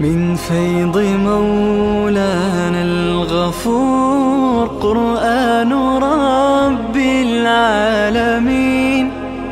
من فيض مولانا الغفور. قرآن رب العالمين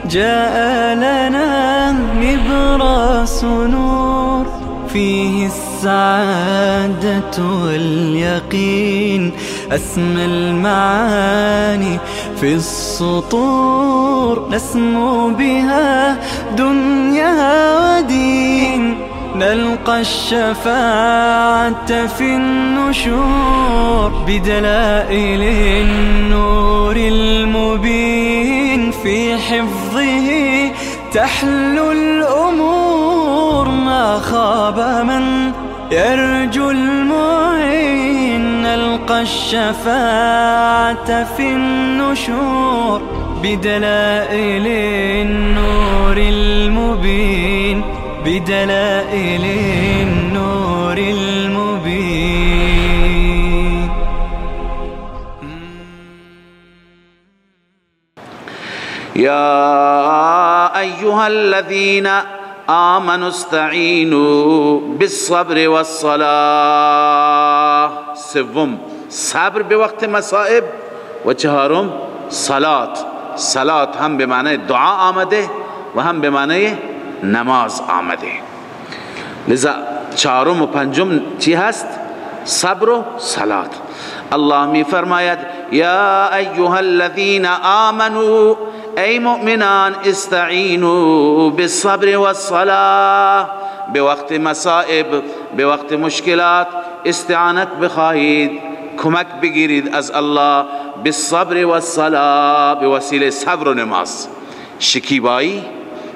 جاء لنا نبراس نور، فيه السعادة واليقين، أسمى المعاني في السطور، نسمو بها دنيا ودين، نلقى الشفاعة في النشور، بدلائل النور المبين، في حفظه تحلو الأمور، ما خاب من يرجو المعين، نلقى الشفاعة في النشور، بدلائل النور المبين، بدلائل النور المبين. یا ایها الذین آمنوا استعینوا بالصبر والصلاة. سوم صبر به وقت مصائب، و چهارم صلات. صلات هم به معنی دعا آمده و هم به معنی نماز آمده. لذا چهارم و پنجم چی هست؟ صبر و صلات. الله می فرماید یا ایها الذین آمنوا، ای مؤمنان، استعینوا بالصبر والصلاة. به وقت مصائب، به وقت مشکلات استعانت بخواهید، کمک بگیرید از الله. بالصبر والصلاة، به وسیله صبر و نماز، شکیبایی،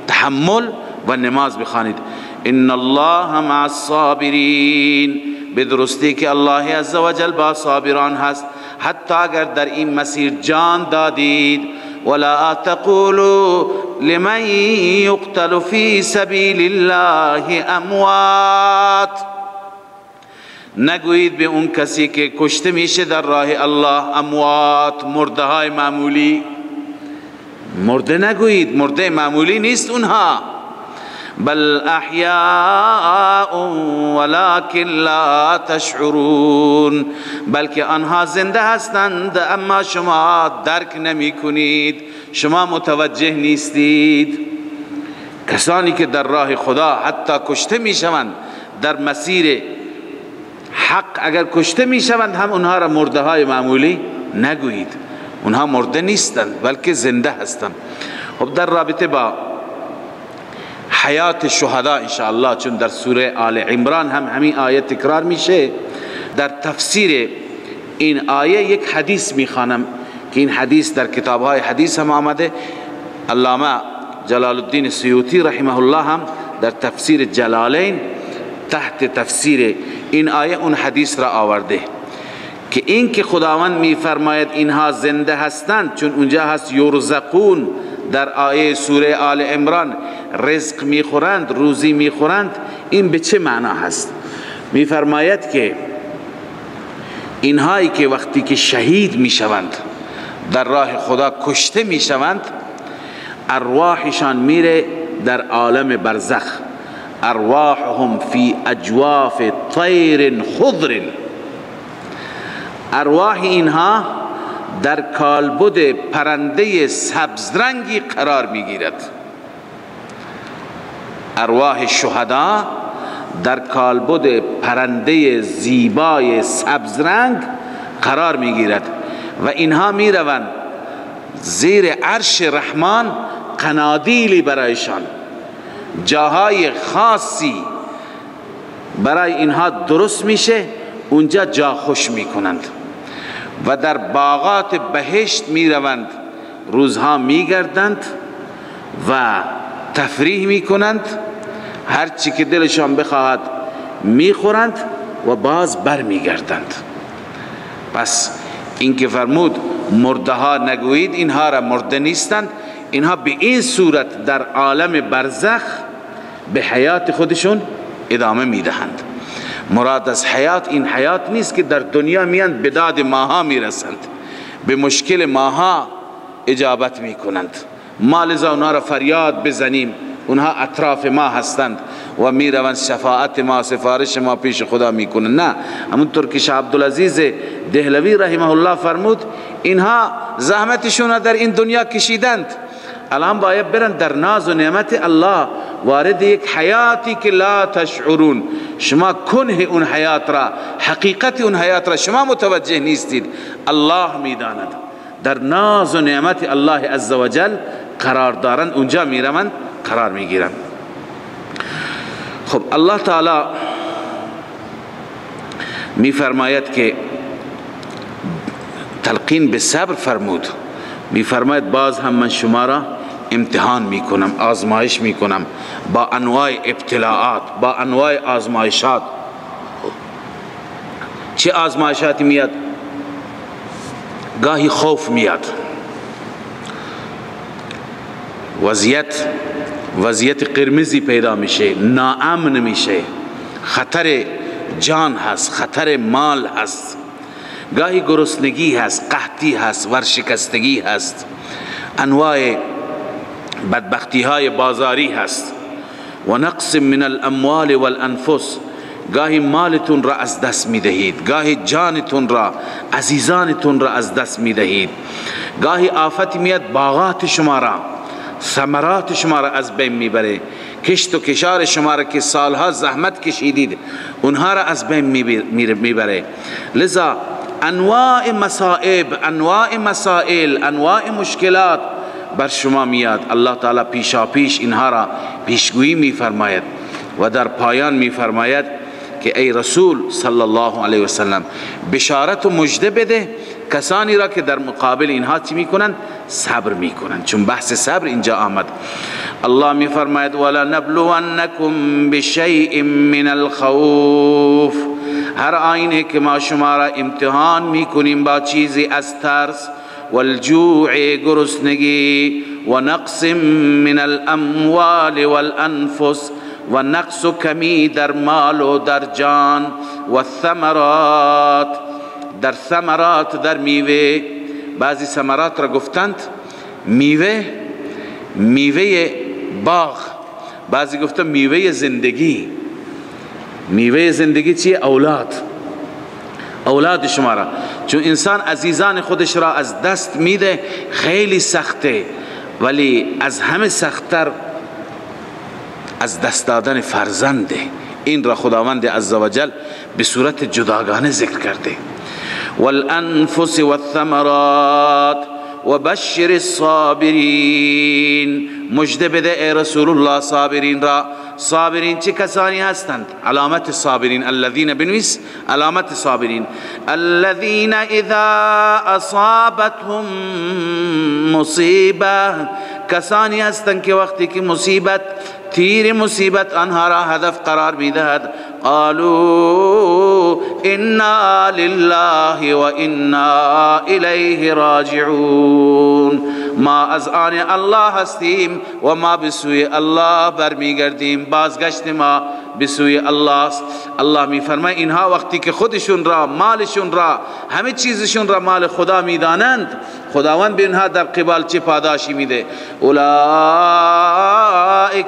تحمل و نماز بخوانید. ان الله مع الصابرین، به درستی که الله عزوجل با صابران هست، حتی اگر در این مسیر جان دادید. ولا تقولوا لمن يقتل في سبیل الله اموات، نگویید به اون کسی که کشته میشه در راه الله اموات، مرده های معمولی. مرده نگویید، مرده معمولی نیست اونها. بل احیاء ولكن لا تشعرون، بلکه آنها زنده هستند اما شما درک نمی کنید، شما متوجه نیستید. کسانی که در راه خدا حتی کشته می شوند، در مسیر حق اگر کشته می شوند، هم اونها را مرده های معمولی نگویید. اونها مرده نیستند بلکه زنده هستند. خب در رابطه با حیات شهدا انشاءالله، چون در سوره آل عمران هم همین آیه تکرار میشه، در تفسیر این آیه یک حدیث میخوانم که این حدیث در کتابهای حدیث هم آمده. علامه جلال الدین سیوطی رحمه الله هم در تفسیر جلالین تحت تفسیر این آیه اون حدیث را آورده که این که خداوند میفرماید اینها زنده هستند، چون اونجا هست یرزقون، در آیه سوره آل عمران رزق میخورند، روزی میخورند، این به چه معنا هست؟ میفرماید که اینهایی که وقتی که شهید میشوند، در راه خدا کشته میشوند، ارواحشان میره در عالم برزخ. ارواحهم فی اجواف طیر خضر، ارواح اینها در کالبد پرنده سبز رنگی قرار میگیرد. ارواح شهدا در کالبد پرنده زیبای سبز رنگ قرار میگیرد و اینها میروند زیر عرش رحمان، قنادیلی برایشان، جاهای خاصی برای اینها درست میشه، اونجا جا خوش میکنند و در باغات بهشت میروند، روزها میگردند و تفریح میکنند، هر چی که دلشان بخواهد میخورند و باز بر میگردند. پس این که فرمود مرده ها نگویید، اینها را مرده نیستند، اینها به این صورت در عالم برزخ به حیات خودشون ادامه میدهند. مراد از حیات این حیات نیست که در دنیا میاند به داد ماها میرسند، به مشکل ماها اجابت میکنند، ما لذا اونها را فریاد بزنیم، اونها اطراف ما هستند، و میروند شفاعت ما، سفارش ما پیش خدا میکنن. نه، همونطور که شاه عبدالعزیز دهلوی رحمه الله فرمود، اینها زحمتشون در این دنیا کشیدند، الان باید برن در ناز و نعمت الله، وارد یک حیاتی که لا تشعرون، شما کنه اون حیات را، حقیقت اون حیات را شما متوجه نیستید، الله میداند. در ناز و نعمت الله عزوجل قرار دارند، اونجا میروند قرار میگیرند. خب الله تعالی میفرماید که تلقین به صبر فرمود، میفرماید باز هم من شما را امتحان میکنم، آزمایش میکنم با انواع ابتلاعات، با انواع آزمایشات. چه آزمایشاتی میاد؟ گاهی خوف میاد، وضعیت قرمزی پیدا میشه، ناامن میشه، خطر جان هست، خطر مال هست، گاهی گرسنگی هست، قحطی هست، ورشکستگی هست، انواع بدبختی های بازاری هست، و نقص من الاموال والانفس، گاهی مالتون را از دست میدهید، گاهی جانتون را، عزیزانتون را از دست میدهید، گاهی آفت میاد باغات شما را، ثمرات شما را از بین میبره، کشت و کشار شما را که سالها زحمت کشیدید اونها را از بین میبره. لذا انواع مصائب، انواع مسائل، انواع مشکلات بر شما میاد. الله تعالی پیشا پیش اینها را پیشگویی میفرماید و در پایان میفرماید که ای رسول صلی الله علیه وسلم بشارت و مژده بده کسانی را که در مقابل اینها چی میکنن؟ صبر میکنن. چون بحث صبر اینجا آمد. الله میفرماید ولا نبلونکم بشیء من الخوف، هر آینه که ما شما را امتحان میکنیم با چیزی از ترس، والجوع گرسنگی، و نقص من الاموال والانفس، و نقص و کمی در مال و در جان، و الثمرات، در ثمرات، در میوه. بعضی ثمرات را گفتند میوه، میوه باغ، بعضی گفتند میوه زندگی. میوه زندگی چیه؟ اولاد، اولاد شما را. چون انسان عزیزان خودش را از دست میده خیلی سخته، ولی از همه سختتر از دست دادن فرزنده. این را خداوند عزوجل به صورت جداگانه ذکر کرده. والانفس والثمرات وبشر الصابرین، مژده بده ای رسول الله صابرین را. صابرین چه کسانی هستند؟ علامت صابرین، الذین، بنویس علامت صابرین، الذین اذا اصابتهم مصیبه، کسانی هستند که وقتی که مصیبت، تیر مصیبت آنها را هدف قرار میدهد، قالوا انا لله و انا الیه راجعون، ما از آن الله هستیم و ما به سوی الله برمیگردیم، بازگشت ما به سوی الله است. الله میفرماید اینها وقتی که خودشون را، مالشون را، همه چیزشون را مال خدا میدانند، خداوند به اینها در قبال چه پاداشی میده؟ اولئک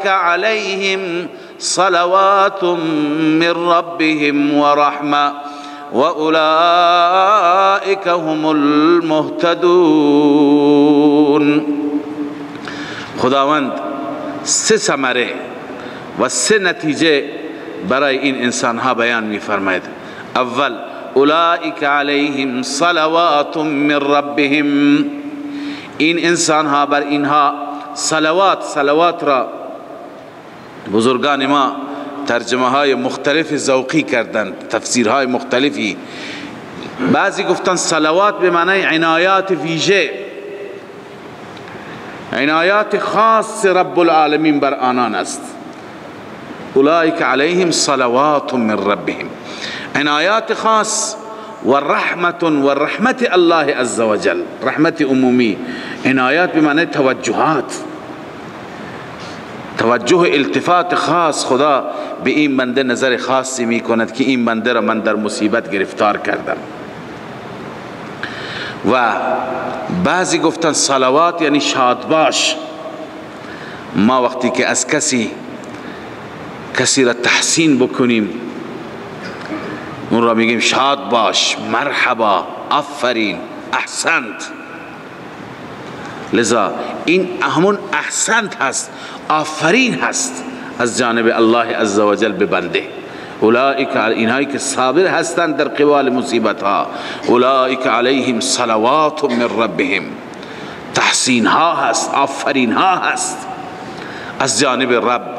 علیهم صلوات من ربهم و رحمه و اولئک هم المهتدون. خداوند سه ثمره و سه نتیجه برای این انسان ها بیان می فرماید. اول، اولئک علیهم صلوات من ربهم، این انسان ها بر اینها صلوات، صلوات را بزرگان ما ترجمه های مختلف ذوقی کردند، تفسیرهای مختلفی. بعضی گفتن صلوات به معنای عنایات ویژه، عنایات خاص رب العالمین بر آنان است. اولئک علیهم صلوات من ربهم، عنایات خاص و رحمت، و رحمت الله عزوجل، رحمت عمومی. عنایات به معنای توجهات، توجه، التفات خاص. خدا به این بنده نظر خاصی می کند که این بنده را من در مصیبت گرفتار کردم. و بعضی گفتن صلوات یعنی شاد باش. ما وقتی که از کسی کسی را تحسین بکنیم، اون را میگیم شاد باش، مرحبا، آفرین، احسنت. لذا این همون احسنت هست، آفرین هست از جانب الله عزوجل به بنده. اولئک، اینهایی که صابر هستند در قبال مصیبت ها، اولئک علیهم صلوات من ربهم، تحسین ها هست، آفرین ها هست از جانب رب،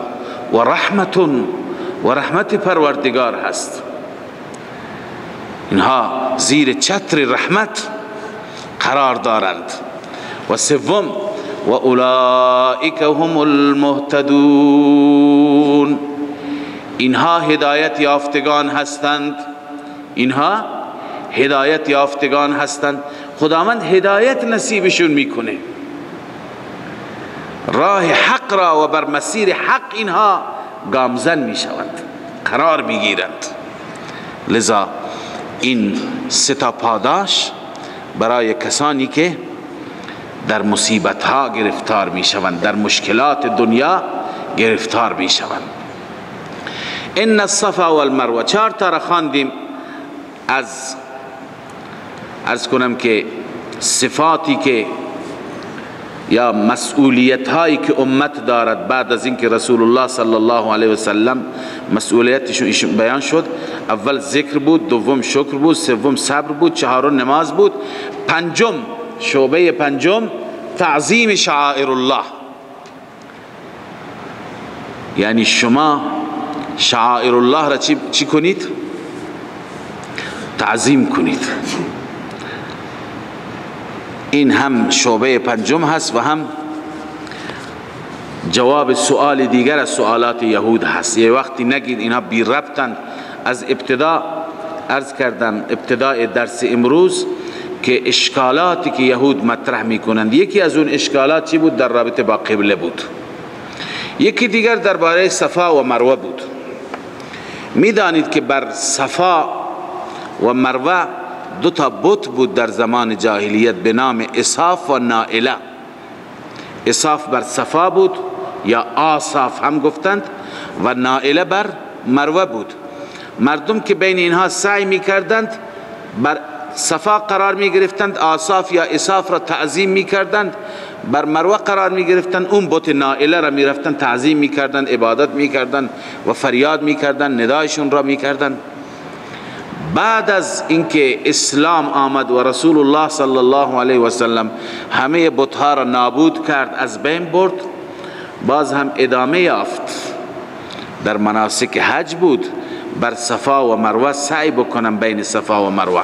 و رحمت، و رحمت پروردگار هست. اینها زیر چتر رحمت قرار دارند. و سوم، و اولئک هم المهتدون، اینها هدایت یافتگان هستند. اینها هدایت یافتگان هستند. خداوند هدایت نصیبشون میکنه، راه حق را و بر مسیر حق اینها گامزن میشوند، قرار میگیرند. لذا این سه تا پاداش برای کسانی که در مصیبت ها گرفتار میشوند، در مشکلات دنیا گرفتار میشوند. ان الصفا والمروه، چهار تا را خواندیم. از عرض کنم که صفاتی که یا مسئولیت هایی که امت دارد بعد از اینکه رسول الله صلی الله علیه وسلم مسئولیتشون بیان شد، اول ذکر بود، دوم شکر بود، سوم صبر بود، چهارم نماز بود، پنجم، شعبه پنجم تعظیم شعائر الله. یعنی شما شعائر الله را چی کنید؟ تعظیم کنید. این هم شعبه پنجم هست و هم جواب سؤال دیگر از سؤالات یهود هست. یه وقتی نگید اینها بی ربطند. از ابتدا عرض کردم، ابتداء درس امروز، که اشکالاتی که یهود مطرح میکنند، یکی از اون اشکالات چی بود؟ در رابطه با قبله بود، یکی دیگر درباره صفا و مروه بود. میدانید که بر صفا و مروه دو تا بت بود در زمان جاهلیت به نام اساف و نائله. اساف بر صفا بود یا آصاف هم گفتند، و نائله بر مروه بود. مردم که بین اینها سعی میکردند بر صفا قرار میگرفتند، آصاف یا اساف را تعظیم میکردند، بر مروه قرار میگرفتند، اون بت نائله را میرفتند تعظیم میکردند، عبادت میکردند و فریاد میکردند، ندایشون را میکردند. بعد از اینکه اسلام آمد و رسول الله صلی الله علیه و سلم همه بتها را نابود کرد، از بین برد، باز هم ادامه یافت. در مناسک حج بود بر صفا و مروه سعی بکنم، بین صفا و مروه.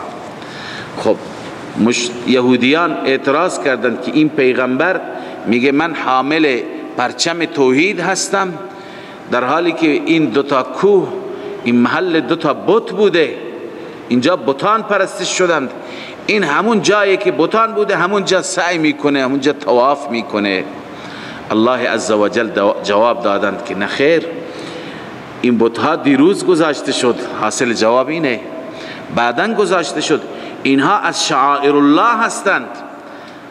خب یهودیان اعتراض کردند که این پیغمبر میگه من حامل پرچم توحید هستم، در حالی که این دوتا کوه، این محل دوتا بت بوده، اینجا بتان پرستش شدند، این همون جایی که بتان بوده همون جا سعی میکنه، همون جا طواف میکنه. الله عزوجل جواب دادند که نخیر، این بتها دیروز گذاشته شد، حاصل جواب اینه، بعداً گذاشته شد، اینها از شعائر الله هستند.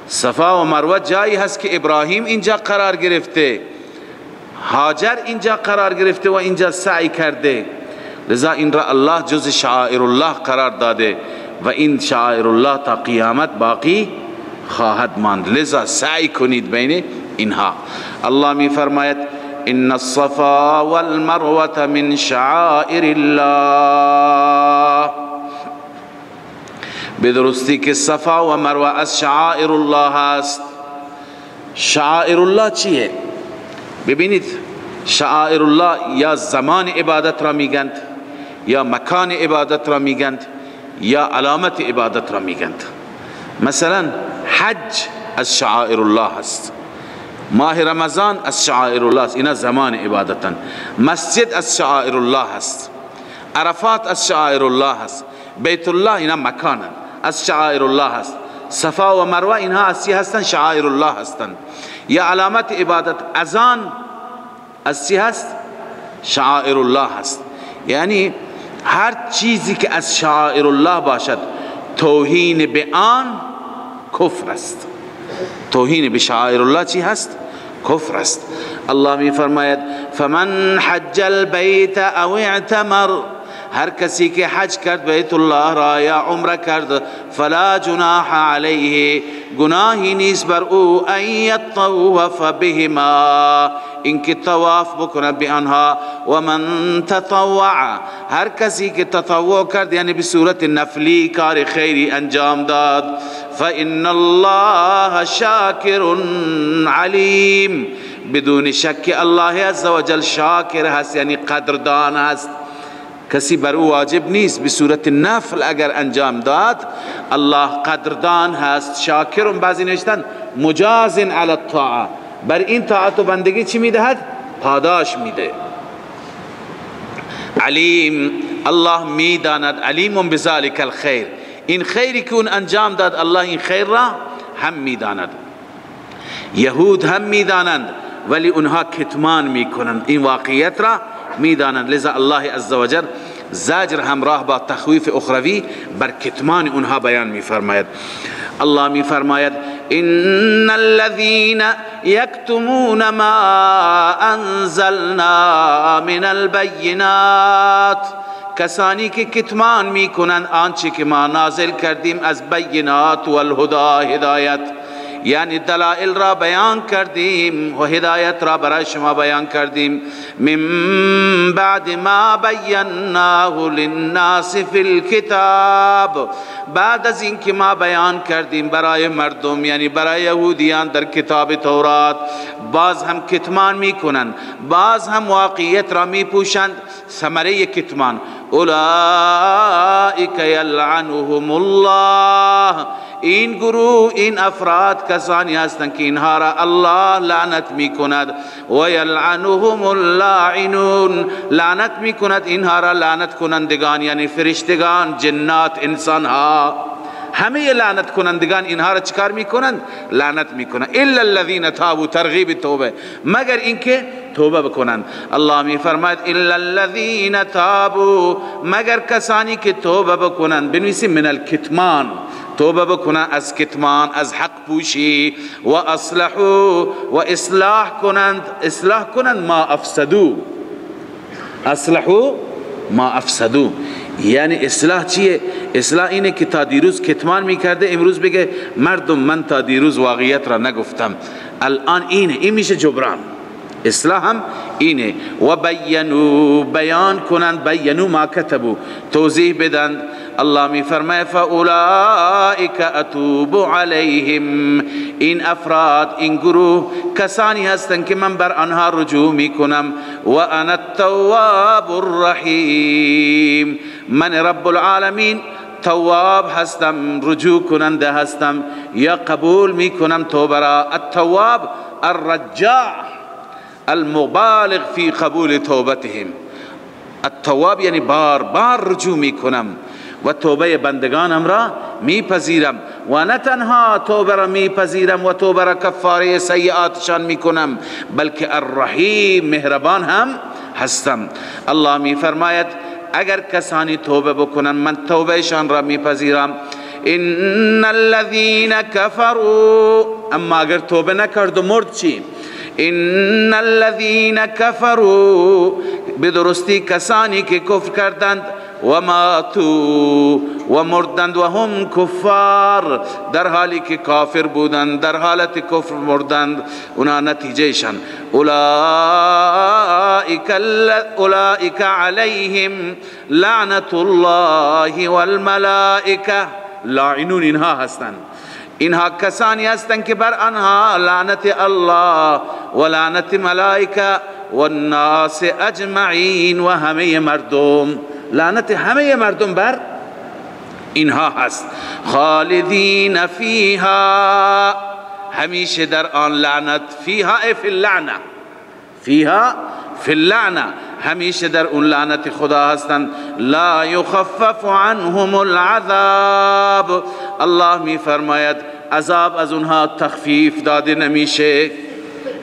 صفا و مروه جایی هست که ابراهیم اینجا قرار گرفته، هاجر اینجا قرار گرفته و اینجا سعی کرده، لذا این را الله جز شعائر الله قرار داده و این شعائر الله تا قیامت باقی خواهد ماند. لذا سعی کنید بین اینها. الله می فرماید ان الصفا والمروه من شعائر الله، به درستی که صفا و مروه از شعائر الله است. شعائر الله چیه؟ ببینید، شعائر الله یا زمان عبادت را میگند، یا مکان عبادت را میگند، یا علامت عبادت را میگند. مثلا حج از شعائر الله است، ماه رمضان از شعائر الله است، اینا زمان عبادتن. مسجد از شعائر الله است، عرفات از شعائر الله است، بیت الله اینا مکانن، از شعائر الله است. صفا و مروه اینها از چی هستند؟ شعائر الله هستند. یا علامت عبادت، اذان از چی هست؟ شعائر الله هست. یعنی هر چیزی که از شعائر الله باشد توهین به آن کفر است. توهین به شعائر الله چی هست؟ کفر است. الله می فرماید فمن حج البیت او اعتمر، هر کسی که حج کرد بیت الله را یا عمره کرد، فلا جناح علیه، گناهی نیست بر او، ان یطوف بهما، اینکه طواف بکنه به آنها. و من تطوع، هر کسی که تطوع کرد یعنی به صورت نفلی کار خیری انجام داد، فإن الله شاکر علیم، بدون شک الله عزوجل شاکر هست یعنی قدردان هست. کسی بر او واجب نیست، به صورت نفل اگر انجام داد الله قدردان هست، شاکر. بعضی نوشتن مجاز علی الطاعه، بر این طاعت و بندگی چی میدهد؟ پاداش میده. علیم، الله میداند، علیم بذلک الخیر، این خیری که اون انجام داد الله این خیر را هم میداند. یهود هم میدانند ولی اونها کتمان میکنند، این واقعیت را میدانند. لذا الله عزوجل زجر همراه با تخویف اخروی بر کتمان اونها بیان میفرماید. الله میفرماید ان الذين یکتمون ما انزلنا من البینات، کسانی که کتمان میکنند آنچه که ما نازل کردیم از بینات و الهدى، هدایت، یعنی دلائل را بیان کردیم و هدایت را برای شما بیان کردیم، من بعد ما بیناه للناس فی الكتاب، بعد از اینکه ما بیان کردیم برای مردم یعنی برای یهودیان در کتاب تورات، باز هم کتمان میکنند، باز هم واقعیت را میپوشند. ثمره کتمان، اولئک یلعنهم الله، این گروه این افراد کسانی هستند که اینها را الله لعنت میکند، و یلعنهم اللاعنون، لعنت میکند اینها را لعنت کنندگان یعنی فرشتگان، جنات، انسانها، همه لعنت کنندگان اینها را چکار میکنند؟ لعنت میکنند. الا الذين تابوا، ترغیب توبه، مگر اینکه توبه بکنند. الله میفرماید الا الذين تابوا، مگر کسانی که توبه بکنند. بنویسیم من الکتمان، توبه بکنند از کتمان، از حق پوشی، و اصلحوا، و اصلاح کنند، اصلاح کنند ما افسدو، اصلحوا ما افسدو، یعنی اصلاح چیه؟ اصلاح اینه که تا دیروز کتمان میکرده امروز بگه مردم من تا دیروز واقعیت را نگفتم، الان اینه، این میشه جبران. اصلاح هم اینه. و بینو، بیان کنند، بینو ما کتبو، توضیح بدند. الله می فرماید فاولئک اتوب علیهم، این افراد، این گروه کسانی هستند که من بر آنها رجوع می کنم، و انا التواب الرحیم، من رب العالمین تواب هستم، رجوع کننده هستم، یا قبول می کنم توبه را. التواب الرجاع المبالغ فی قبول توبتهم، التواب یعنی بار بار رجوع می کنم و توبه بندگانم را میپذیرم، و نه تنها توبه را میپذیرم و توبه را کفاره سیئاتشان میکنم، بلکه الرحیم مهربان هم هستم. الله میفرماید اگر کسانی توبه بکنن من توبهشان را میپذیرم. ان الذين كفروا، اما اگر توبه نکرد و مرد چی؟ ان الذين كفروا، بدرستی کسانی که کفر کردند، و ماتوا، و مردند، و هم کفار، در حالی که کافر بودند، در حالت کفر مردند، اونا نتیجهشان اولئک علیهم لعنت الله والملائکه، لاعنون اینها هستند، اینها کسانی هستند که بر آنها لعنت الله و لعنت ملائکه و الناس اجمعین، و همه مردم، لعنت همه مردم بر اینها هست. خالدین فیها، همیشه در آن لعنت، فیها ای فی اللعنه، فیها فی اللعنه، همیشه در اون لعنت خدا هستند. لا یخفف عنهم العذاب، الله می فرماید عذاب از اونها تخفیف داده نمیشه.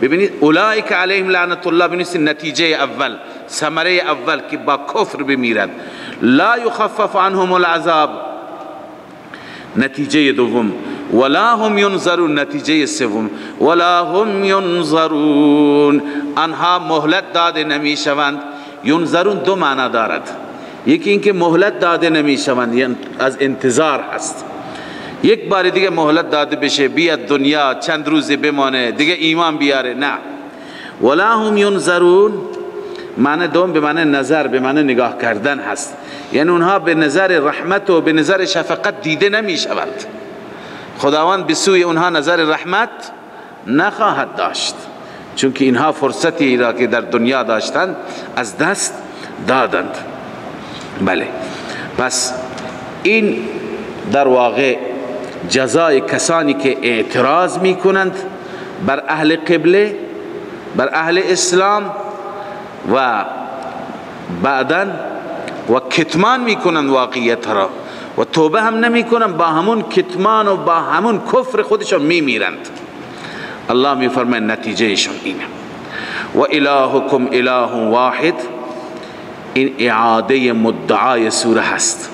ببینید اولئک علیهم لعنت الله، ببینید نتیجه اول، ثمره اول که با کفر بمیرد، لا یخفف عنهم العذاب. نتیجه دوم ولا هم ینظرون، نتیجه سوم، ولا هم ینظرون، آنها مهلت داده نمیشوند. ینظرون دو معنا دارد، یکی اینکه مهلت داده نمیشوند، یعنی از انتظار هست، یک بار دیگه مهلت داده بشه، بیاد دنیا چند روزی بمانه دیگه ایمان بیاره، نه. ولا هم ینظرون معنی دوم به معنی نظر، به معنی نگاه کردن هست، یعنی اونها به نظر رحمت و به نظر شفقت دیده نمیشوند. خداوند به سوی اونها نظر رحمت نخواهد داشت، چون که اینها فرصتی را که در دنیا داشتند از دست دادند. بله، پس این در واقع جزای کسانی که اعتراض میکنند بر اهل قبله، بر اهل اسلام، و بعدا و کتمان میکنند واقعیت را و توبه هم نمیکنند، با همون کتمان و با همون کفر خودشون میمیرند. الله میفرماید نتیجهشون اینه. و الهکم اله واحد، این اعاده مدعای سوره هست.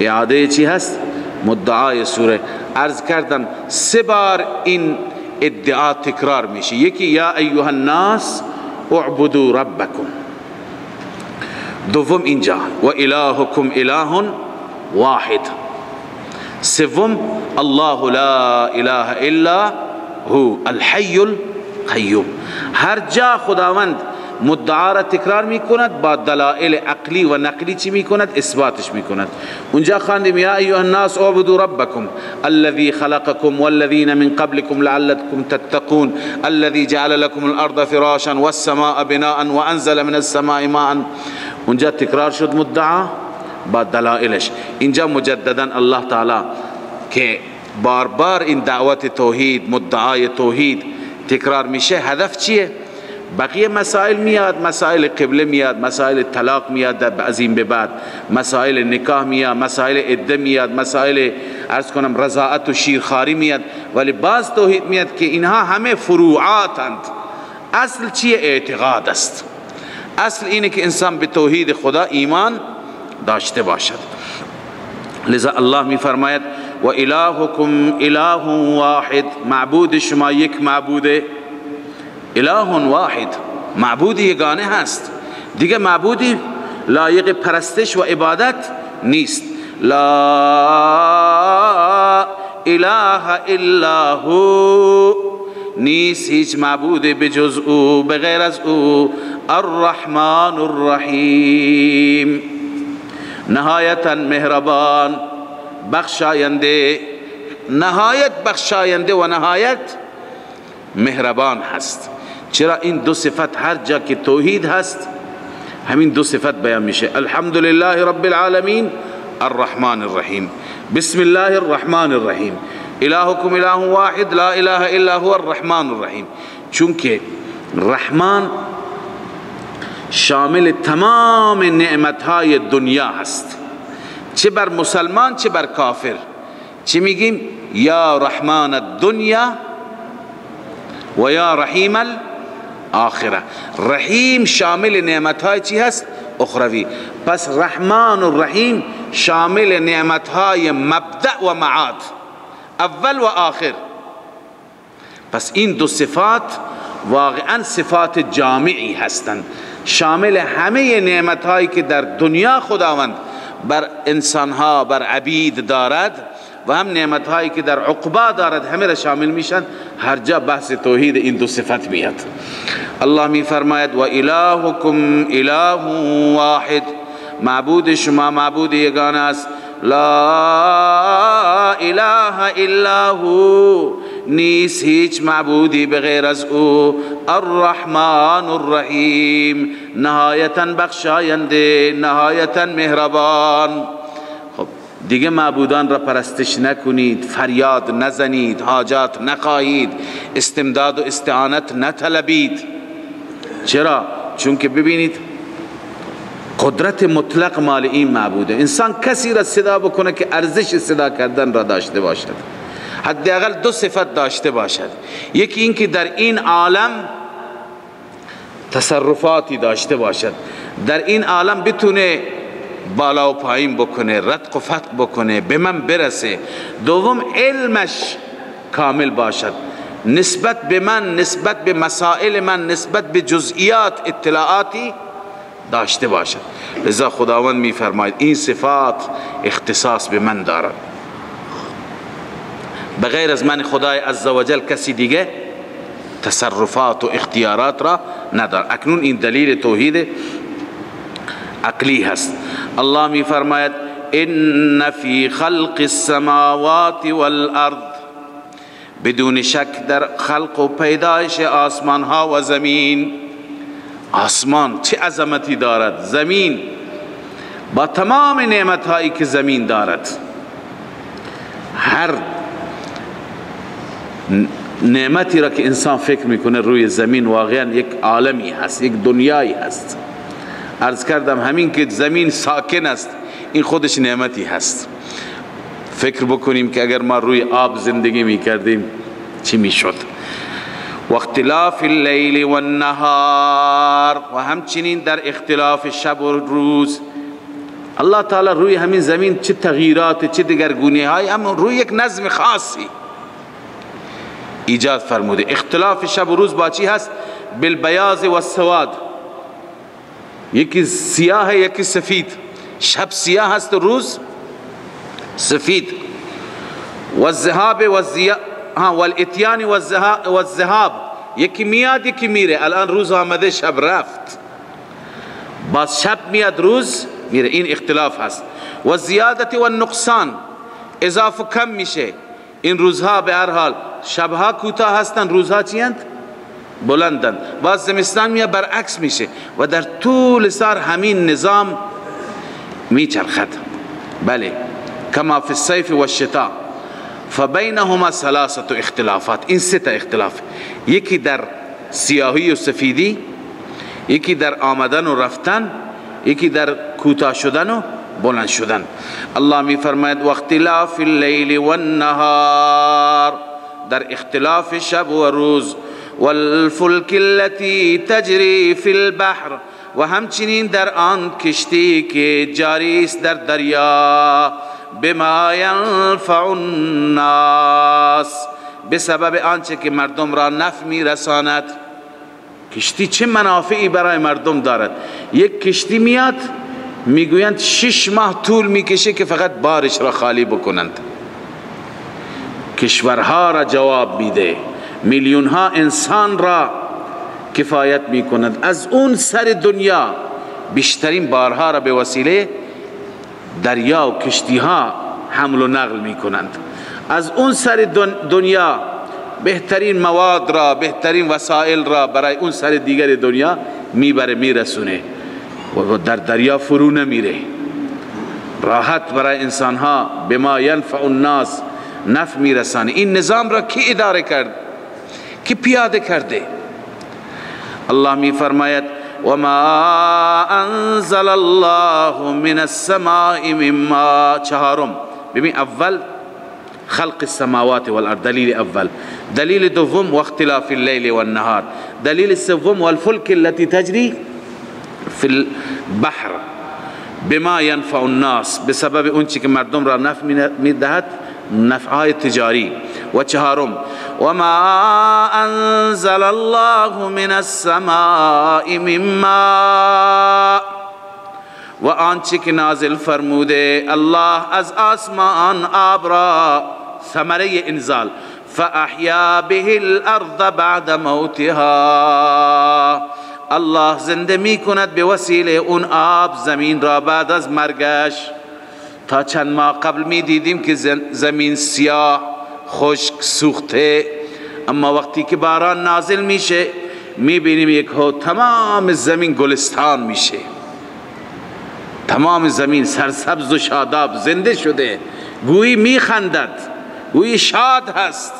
اعاده چی هست؟ مدعای سوره. عرض کردم سه بار این ادعا تکرار میشه. یکی یا ایها الناس اعبدوا ربکم، دوم اینجا و الهکم اله واحد، سوم الله لا اله الا هو الحی القیوم. هر جا خداوند مدعا را تکرار میکند با دلائل عقلی و نقلی چی میکند؟ اثباتش میکند. اونجا خواندیم یا ایها الناس اعبدوا ربکم الذي خلقكم والذین من قبلكم لعلكم تتقون الذي جعل لكم الارض فراشا والسماء بناء وانزل من السماء ماء. اونجا تکرار شد مدعا با دلائلش. اینجا مجددا الله تعالی که بار بار این دعوت توحید، مدعای توحید تکرار میشه، هدف چیه؟ بقیه مسائل میاد، مسائل قبله میاد، مسائل طلاق میاد از این به بعد، مسائل نکاح میاد، مسائل عده میاد، مسائل عرض کنم رضاعت و شیرخواری میاد، ولی باز توحید میاد که اینها همه فروعاتند. اصل چیه؟ اعتقاد است. اصل اینه که انسان به توحید خدا ایمان داشته باشد. لذا الله میفرماید و الهکم اله واحد، معبود شما یک معبوده، اله واحد، معبود یگانه هست، دیگه معبودی لایق پرستش و عبادت نیست. لا اله الا هو، نیست هیچ معبود بجز او، بغیر از او، الرحمن الرحیم، نهایتا مهربان، بخشاینده، نهایت بخشاینده و نهایت مهربان هست. چرا این دو صفت هر جا که توحید هست همین دو صفت بیان میشه؟ الحمدلله رب العالمین الرحمن الرحیم، بسم الله الرحمن الرحیم، الهکم اله واحد لا اله الا هو الرحمن الرحیم. چون که رحمان شامل تمام نعمتهای دنیا هست، چه بر مسلمان چه بر کافر. چه میگیم؟ یا رحمان الدنیا و یا رحیم الاخره. رحیم شامل نعمتهای چی هست؟ اخروی. پس رحمان و رحیم شامل نعمتهای مبدأ و معاد، اول و آخر. پس این دو صفات واقعا صفات جامعی هستند، شامل همه نعمتهایی که در دنیا خداوند بر انسانها، بر عبید دارد و هم نعمتهایی که در عقبا دارد، همه را شامل میشن. هر جا بحث توحید این دو صفت میاد. الله می فرماید و الهکم اله واحد، معبود شما معبود یگانه است، لا اله الا هو، نیست هیچ معبودی بغیر از او، الرحمن الرحیم، نهایتا بخشاینده، نهایتا مهربان. خب دیگه معبودان را پرستش نکنید، فریاد نزنید، حاجات نخواهید، استمداد و استعانت نطلبید. چرا؟ چون که ببینید قدرت مطلق مال این معبوده. انسان کسی را صدا بکنه که ارزش صدا کردن را داشته باشد، حداقل دو صفت داشته باشد. یکی این که در این عالم تصرفاتی داشته باشد، در این عالم بتونه بالا و پایین بکنه، رتق و فتق بکنه، به من برسه. دوم علمش کامل باشد، نسبت به من، نسبت به مسائل من، نسبت به جزئیات اطلاعاتی داشته باشد. لذا خداوند میفرماید این صفات اختصاص به من دارد، بغیر از من خدای عزوجل کسی دیگه تصرفات و اختیارات را ندارد. اکنون این دلیل توحید عقلی هست. الله می فرماید ان فی خلق السماوات والارض، بدون شک در خلق و پیدایش آسمان ها و زمین. آسمان چه عظمتی دارد، زمین با تمام نعمت هایی که زمین دارد، هر نعمتی را که انسان فکر میکنه روی زمین واقعا یک عالمی هست، یک دنیایی هست. عرض کردم همین که زمین ساکن است این خودش نعمتی هست. فکر بکنیم که اگر ما روی آب زندگی میکردیم چی میشد. و اختلاف اللیل والنهار، و همچنین در اختلاف شب و روز. الله تعالی روی همین زمین چه تغییرات، چه دگرگونی های، اما روی یک نظم خاصی ایجاد فرموده. اختلاف شب و روز با چی هست؟ بالبیاض والسواد، یکی سیاه یکی سفید. شب سیاه هست روز سفید. والذهاب والاتیان والذهاب، یکی میاد یکی میره. الان روز آمده شب رفت، باز شب میاد روز میره، این اختلاف هست. و زیادت و النقصان، اضافه کم میشه. این روزها به هر حال شبها کوتاه هستن، روزها چی هستند؟ بلندن. باز زمستان میاد برعکس میشه و در طول سال همین نظام میچرخد. بله، کما فی الصیف و الشتاء فبینهما ثلاثه اختلافات. این سه تا اختلاف، یکی در سیاهی و سفیدی، یکی در آمدن و رفتن، یکی در کوتاه شدن و بلند شدن. الله می فرماید و اختلاف اللیل والنهار، در اختلاف شب و روز. والفلک التي تجری فی البحر، و همچنین در آن کشتی که جاری است در دریا. بما ینفع الناس، به سبب آنچه که مردم را نفع میرساند. کشتی چه منافعی برای مردم دارد؟ یک کشتی میاد میگویند 6 ماه طول میکشه که فقط بارش را خالی بکنند. کشورها را جواب میده، میلیون ها انسان را کفایت میکند. از اون سر دنیا بیشترین بارها را به وسیله دریا و کشتی ها حمل و نقل میکنند. از اون سر دنیا بهترین مواد را، بهترین وسایل را برای اون سر دیگر دنیا میبره میرسونه و در دریا فرو نمیره. راحت برای انسان ها بما ینفع الناس، نفع میرسانه. این نظام را کی اداره کرد؟ کی پیاده کرده؟ الله می فرماید وما انزل الله من السماء من ماء. چهارم، ببین اول خلق السماوات والارض دلیل اول، دلیل دوم واختلاف اللیل والنهار، دلیل سوم والفلک التي تجری فی البحر بما ينفع الناس، بسبب اون چی که مردم را نفع میدهد، نفعهای تجاری. و چهارم وما انزل الله من السماء من ماء، و آنچه که نازل فرموده الله از آسمان آب را، ثمره انزال، فاحیا به الارض بعد موتها، الله زنده می کند به وسیله اون آب زمین را بعد از مرگش. تا چند ماه قبل می دیدیم که زمین سیاه خشک سوخته، اما وقتی که باران نازل میشه می بینیم یک ها تمام زمین گلستان میشه، تمام زمین سرسبز و شاداب زنده شده، گویی میخندد، گویی شاد هست.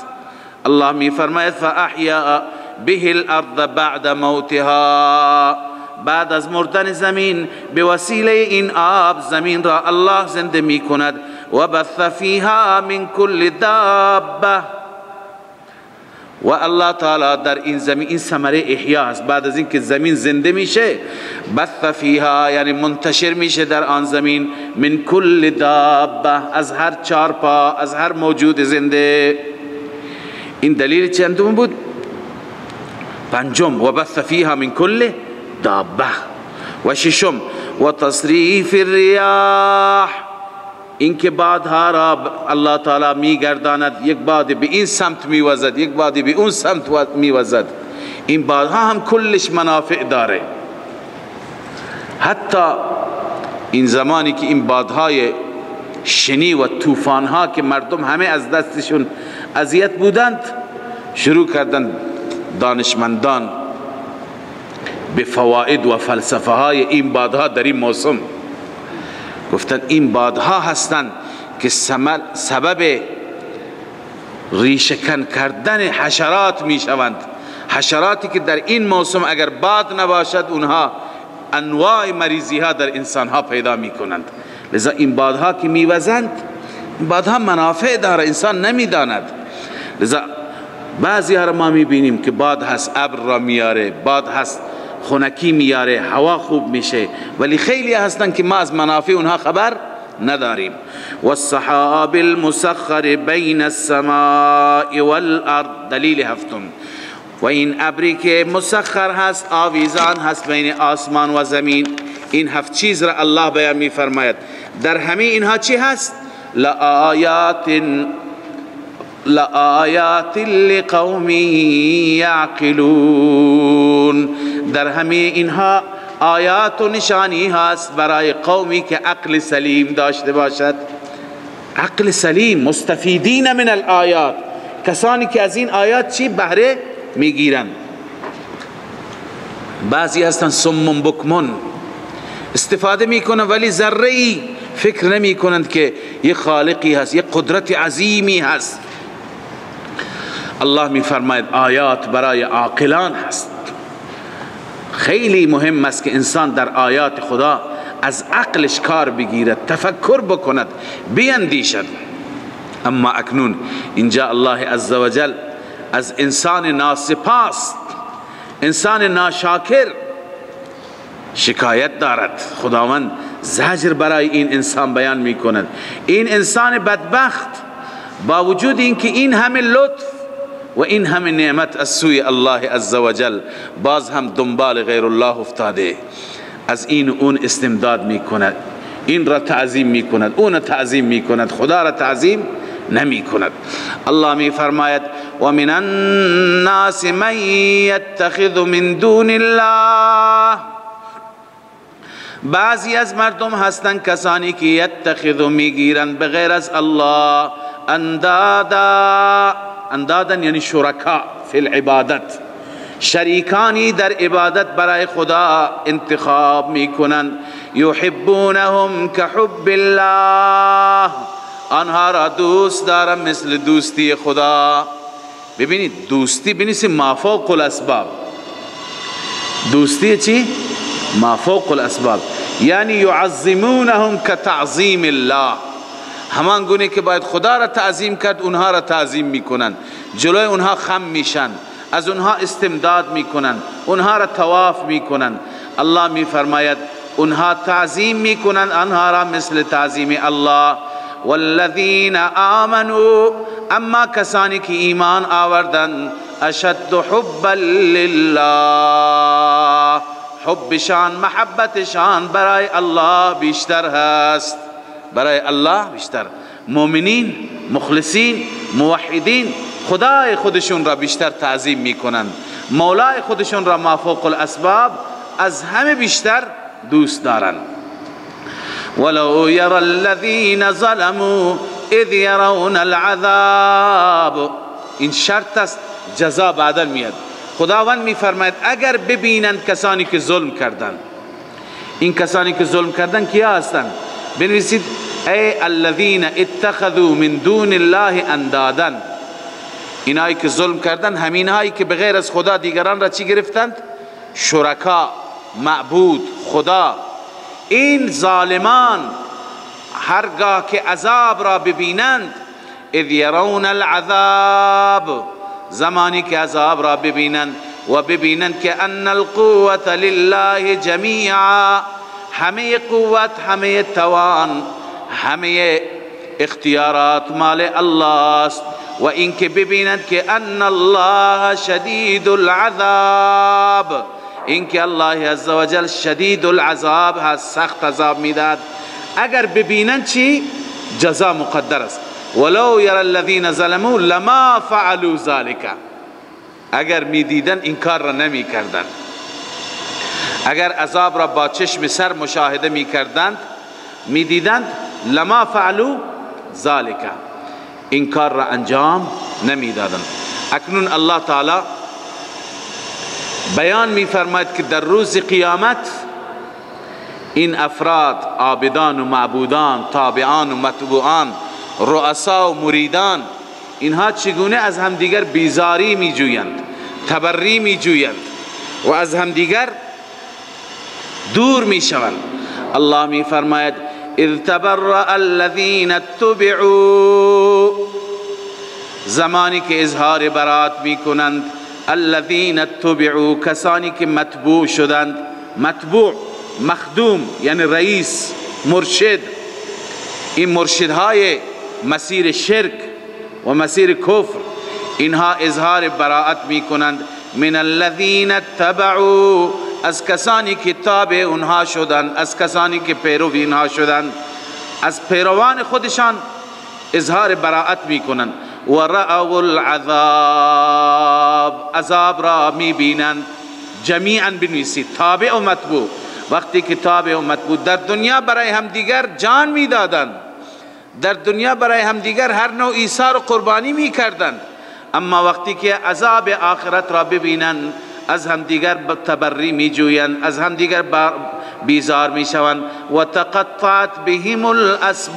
الله می فرماید فاحیا به الارض بعد موتها، بعد از مردن زمین به وسیله این آب زمین را الله زنده می کند. و بث فیها من کل دابه، و الله تعالی در این زمین، این ثمره احیا است. بعد از اینکه زمین زنده میشه، بث فیها یعنی منتشر میشه در آن زمین، من کل دابه، از هر چارپا، از هر موجود زنده. این دلیل چندم بود؟ پنجم، و بث فیها من کل دابه. و ششم، و تصریف الریاح، اینکه بادها را الله تعالی میگرداند، یک باد به این سمت میوزد، یک باد به اون سمت میوزد. این بادها هم کلش منافع داره. حتی این زمانی که این بادهای شنی و طوفانها که مردم همه از دستشون اذیت بودند، شروع کردند دانشمندان به فواید و فلسفه های این بادها در این موسم. گفتند این بادها هستند که سبب ریشه‌کن کردن حشرات می شوند. حشراتی که در این موسم اگر باد نباشد، اونها انواع مریضی ها در انسان ها پیدا می کنند. لذا این بادها که می وزند، این بادها منافع داره، انسان نمی داند. لذا بعضی ها را ما می بینیم که باد هست ابر را میاره، باد هست خنکی میاره، هوا خوب میشه، ولی خیلی هستن که ما از منافع اونها خبر نداریم. والسحاب المسخر بین السماء والارض، دلیل هفتم. و این ابری که مسخر هست، آویزان هست بین آسمان و زمین. این هفت چیز را الله بیان میفرماید. در همه اینها چی هست؟ لآیات لقوم یعقلون. در همه اینها آیات و نشانی هست برای قومی که عقل سلیم داشته باشد. عقل سلیم، مستفیدین من الآیات، کسانی که از این آیات چی بهره میگیرند. بعضی هستن صم بکمن، استفاده میکنن ولی ذره ای فکر نمی کنند که یک خالقی هست، یک قدرت عظیمی هست. الله میفرماید آیات برای عاقلان هست. خیلی مهم است که انسان در آیات خدا از عقلش کار بگیرد، تفکر بکند، بیندیشد. اما اکنون اینجا الله عزوجل از انسان ناسپاس، انسان ناشاکر شکایت دارد. خداوند زجر برای این انسان بیان میکند. این انسان بدبخت با وجود اینکه این همه لطف و این همه نعمت از سوی الله عزوجل، باز هم دنبال غیر الله افتاده، از این اون استمداد میکند، این را تعظیم میکند، اون را تعظیم میکند، خدا را تعظیم نمی کند. الله می فرماید و من الناس من یتخذ من دون الله، بعضی از مردم هستند کسانی که یتخذ میگیرند بغیر از الله اندادا، اندادا یعنی شرکا فی العبادت، شریکانی در عبادت برای خدا انتخاب میکنند. یحبونهم کحب الله، آنها را دوست دارم مثل دوستی خدا. ببینید دوستی بنویسیم ما فوق الاسباب. دوستی چی؟ ما فوق الاسباب، یعنی یعظمونهم کتعظیم الله، همان گونه که باید خدا را تعظیم کرد اونها را تعظیم میکنن، جلوی اونها خم میشن، از اونها استمداد میکنن، اونها را طواف میکنن. الله میفرماید اونها تعظیم میکنن آنها را مثل تعظیم الله. والذین آمنوا، اما کسانی که ایمان آوردن، اشد حبا لله، حبشان محبتشان برای الله بیشتر هست، برای الله بیشتر. مؤمنین، مخلصین، موحدین خدای خودشون را بیشتر تعظیم میکنند، مولای خودشون را ما فوق الاسباب از همه بیشتر دوست دارند. ولو يرى الذين ظلموا اذ يرون العذاب، این شرط است، جزا بعدا میاد. خداوند میفرماید اگر ببینند کسانی که ظلم کردند، این کسانی که ظلم کردند کیا هستند؟ بنویسید ای الذین اتخذوا من دون الله اندادا، اینایی که ظلم کردند همین هایی که بغیر از خدا دیگران را چی گرفتند؟ شرکا، معبود، خدا. این ظالمان هرگاه که عذاب را ببینند، اذ یرون العذاب، زمانی که عذاب را ببینند و ببینند که ان القوة لله جمیعا، همه قوت، همه توان، همه اختیارات مال الله است، و اینکه ببینند که ان الله شدید العذاب، اینکه الله عزوجل شدید العذاب هست، سخت عذاب میداد. اگر ببینند چی؟ جزا مقدر است. ولو یری الذین ظلموا لما فعلوا ذلک، اگر میدیدن این کار را نمی کردند، اگر عذاب را با چشم سر مشاهده می کردند، میدیدند، لما فعلوا ذلک، این کار را انجام نمیدادند. اکنون الله تعالی بیان می فرماید که در روز قیامت این افراد، عابدان و معبودان، تابعان و متبوعان، رؤسا و مریدان، اینها چگونه از همدیگر بیزاری می جویند، تبری می جویند و از همدیگر دور می شوند. الله می فرماید اذ تبرأ الذین اتبعوا، زمانی که اظهار برات می کنند، الذین اتبعوا، کسانی که متبوع شدند، متبوع مخدوم یعنی رئیس، مرشد، این مرشدهای مسیر شرک و مسیر کفر، اینها اظهار براءت می کنند. من الذین اتبعوا، از کسانی که تابع اونها شدند، از کسانی که پیرو اینها شدند، از پیروان خودشان اظهار براءت می کنند. و رأوا العذاب، عذاب را می بینند. جمیعا بنویسید، تابع و متبوع. وقتی که تابع و متبوع در دنیا برای همدیگر جان می دادند، در دنیا برای همدیگر هر نوع ایثار و قربانی می کردند، اما وقتی که عذاب آخرت را ببینند از همدیگر تبری می جویند، از همدیگر بیزار می شوند. و تقطعت بهم الاسباب،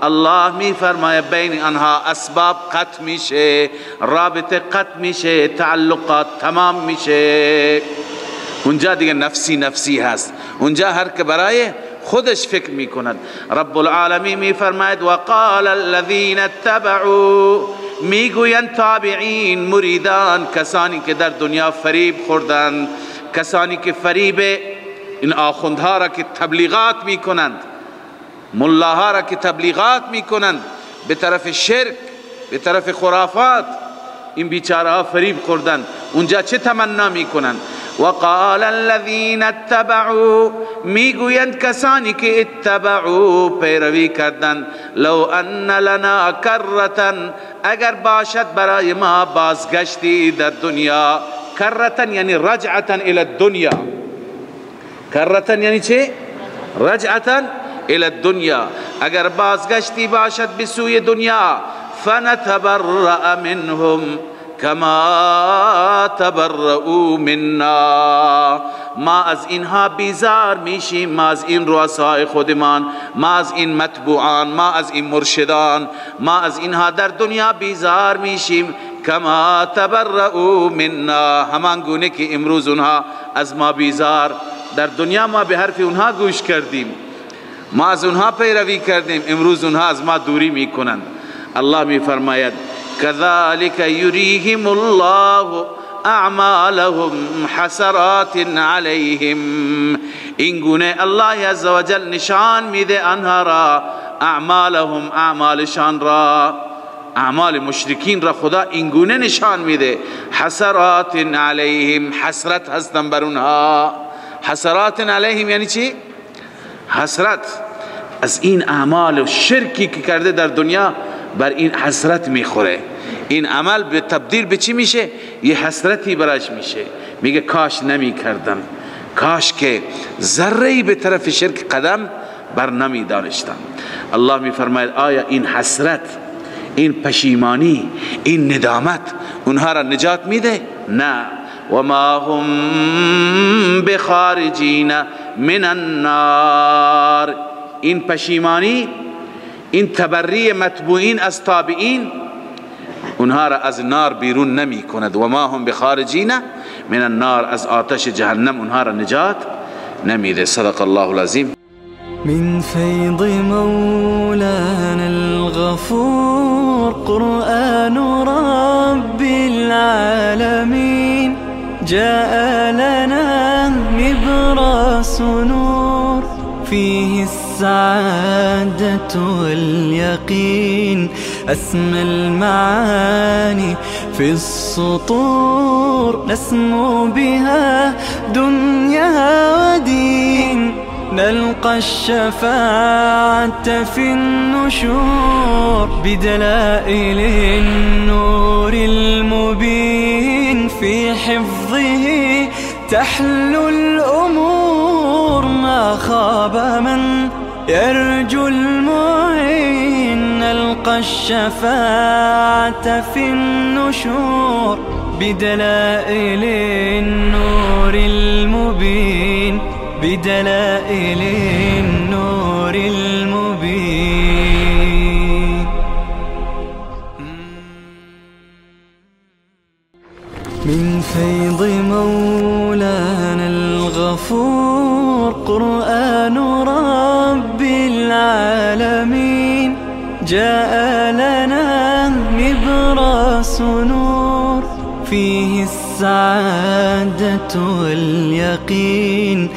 الله می فرماید بین آنها اسباب قطع میشه، رابطه قطع میشه، تعلقات تمام میشه. اونجا دیگه نفسی نفسی هست، اونجا هر که برای خودش فکر میکند. رب العالمین میفرماید وقال الذین اتبعوا، میگویند تابعین، مریدان، کسانی که در دنیا فریب خوردند، کسانی که فریب این آخوندها را که تبلیغات میکنند، ملاها را که تبلیغات میکنند به طرف شرک، به طرف خرافات، این بیچاره ها فریب خوردند. اونجا چه تمنا میکنند؟ وقال الذين اتبعوا، میگویند کسانی که اتبعوا پیروی کردند، لو ان لنا کرة، اگر باشد برای ما بازگشتی در دنیا. کرة یعنی رجعة الى الدنیا، کرة یعنی چه؟ رجعة الى الدنیا، اگر بازگشتی باشد به سوی دنیا، فنتبرأ منهم کما تبرؤوا منا، ما از اینها بیزار میشیم، ما از این رؤسای خودمان، ما از این متبوعان، ما از این مرشدان، ما از اینها در دنیا بیزار میشیم. کما تبرؤوا منا، همان گونه که امروز اونها از ما بیزار، در دنیا ما به حرف اونها گوش کردیم، ما از اونها پیروی کردیم، امروز اونها از ما دوری میکنند. الله میفرماید كذلك يريهم الله اعمالهم حسرات عليهم، این گونه الله عزوجل نشان میده آنها را، اعمالهم، اعمالشان را، اعمال مشرکین را خدا این گونه نشان میده. حسرات علیهم، حسرت هستن بر اونها. حسرات علیهم یعنی چی؟ حسرت از این اعمال و شرکی که کرده در دنیا، بر این حسرت میخوره. این عمل به تبدیل به چی میشه؟ یه حسرتی براش میشه، میگه کاش نمیکردم، کاش که ذره‌ای به طرف شرک قدم بر نمی دانشتم. الله میفرماید آیا این حسرت، این پشیمانی، این ندامت اونها را نجات میده؟ نه. و ما هم بخارجین من النار، این پشیمانی، این تبری متبوعین از تابعین، اونها را از نار بیرون نمی کند. و ما هم بخارجین من النار، از آتش جهنم اونها را نجات نمیده. صدق الله العظیم. من فيض مولانا الغفور قرآن رب العالمين جاء لنا نبراس نور فيه السعادة واليقين أسمى المعاني في السطور نسمو بها دنيا ودين نلقى الشفاعة في النشور بدلائل النور المبين في حفظه تحلو الأمور ما خاب من يرجو المعين نلقى الشفاعة في النشور بدلائل النور المبين بدلائل النور المبين. من فيض مولانا الغفور قرآن رب العالمين جاء لنا نبراس نور فيه السعادة واليقين.